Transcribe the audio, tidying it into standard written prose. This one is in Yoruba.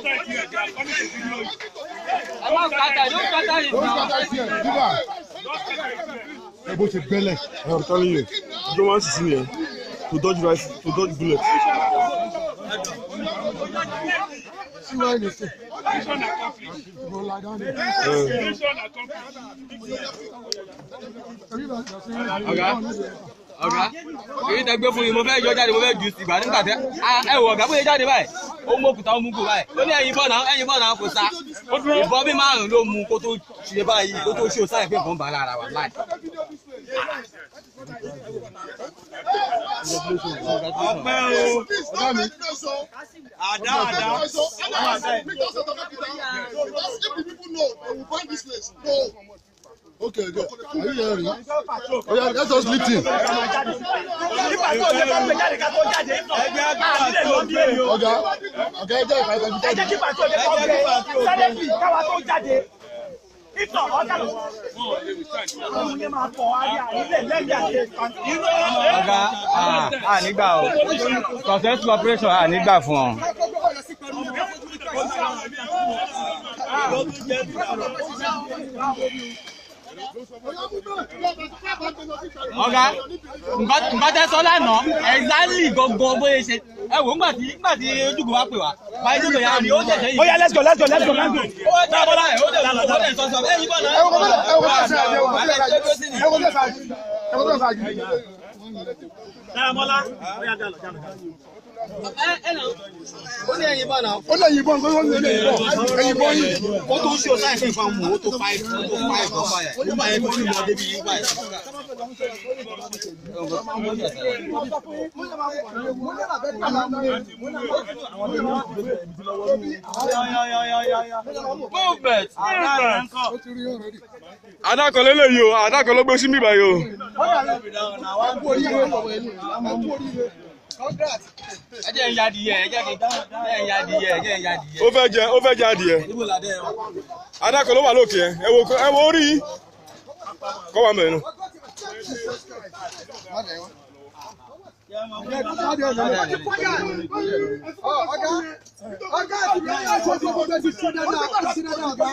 Don't scatter it now. Ẹ bó ṣe gbẹ́lẹ̀. I'm telling you, you don't want to see me to dodge rifle, to dodge bullet. See where you stay. Go lie down there. Ọ̀gá, ọ̀gá, èyí tẹ gbé fún mi, mo fẹ́ yọ jáde, mo fẹ́ jù sí ìgbà nígbà tẹ ẹ wọ ọ̀gá bóyá jáde báyìí, ó mú òkúta, ó mú kó báyìí, ó ní ẹ̀yìn bọ̀ náà, ẹ̀yìn bọ̀ náà kò sá. Ìbọn bí márùn-ún ló mú kó tó ṣe báyìí, kó tó ṣe òsáyẹ̀ pé ìbọn bá lára wà láì. Ọpẹ́ o. Àdá àdá. Okay, good. Are you hearing? Oh, yeah, let us lift him. Ọ̀gá, ọ̀gá ẹ jẹ́ ìpàdé Ẹ jẹ́ kí pàtó ọdẹ kọ́ gbé sẹ́lẹ̀fì káwa tó jáde. Ìtàn ọ̀gá lọ. Àwọn yẹn máa pọ̀ ayé àìlè lẹ́yìn àti Ọ̀gá, à nígbà o, successful operation à nígbà fún ọ. Ọ̀gá, nǹkan tẹ́ sọ lánàá, exactly gangan bóyá ṣe ẹ wò ńgbà tí ńgbà tí ojúkò wá pè wá, báyìí tó yà ni ó ṣẹ̀ṣẹ̀ yìí. Ó yá, let's go, let's go, let's go, let's go. Ó wá jábọ́ láì, ó dẹ̀ ó dẹ̀ sọ sọ, ẹ̀yin bọ̀ náà. Ẹ wo kọ́ tẹ́lẹ̀ ẹ wo kọ́ tẹ́lẹ̀ ẹ wo kọ́ tẹ́lẹ̀ ẹ wo kọ́ tẹ́lẹ̀. Dáramọ́lá, ó yá jálọ jálọ. Ó ní ẹ̀yin bọ̀ náà. Ó lè yìnbọn, ó lè yìnbọn, ẹ̀yìnbọn yìí. Ó tó ṣe ọ̀sán ìfẹ́ ìfọ̀n mú, ó tó five, ó tó five ọ̀fà yẹn. Ó bá yẹn kó lọ débi yìí báyìí. Movement. Adákan lélẹ́yìí o, adákan ló gbé sí mi báyìí o. Ẹ jẹ́ ń ya adìyẹ, ẹ jẹ́ kí n ya adìyẹ, ẹ jẹ́ ń ya adìyẹ. Ó fẹ́ jẹ, ó fẹ́ jẹ adìyẹ. Níbo làdẹ́ ẹ wà? Adákan ló wà lókè ẹ, ẹ wo ẹ wo orí yìí. Kọ́ wa mẹ́rin. Ọ̀gá, ọ̀gá, ọ̀gá, ọ̀gá, ọ̀gá, ọ̀gá, ọ̀gá, ọ̀gá.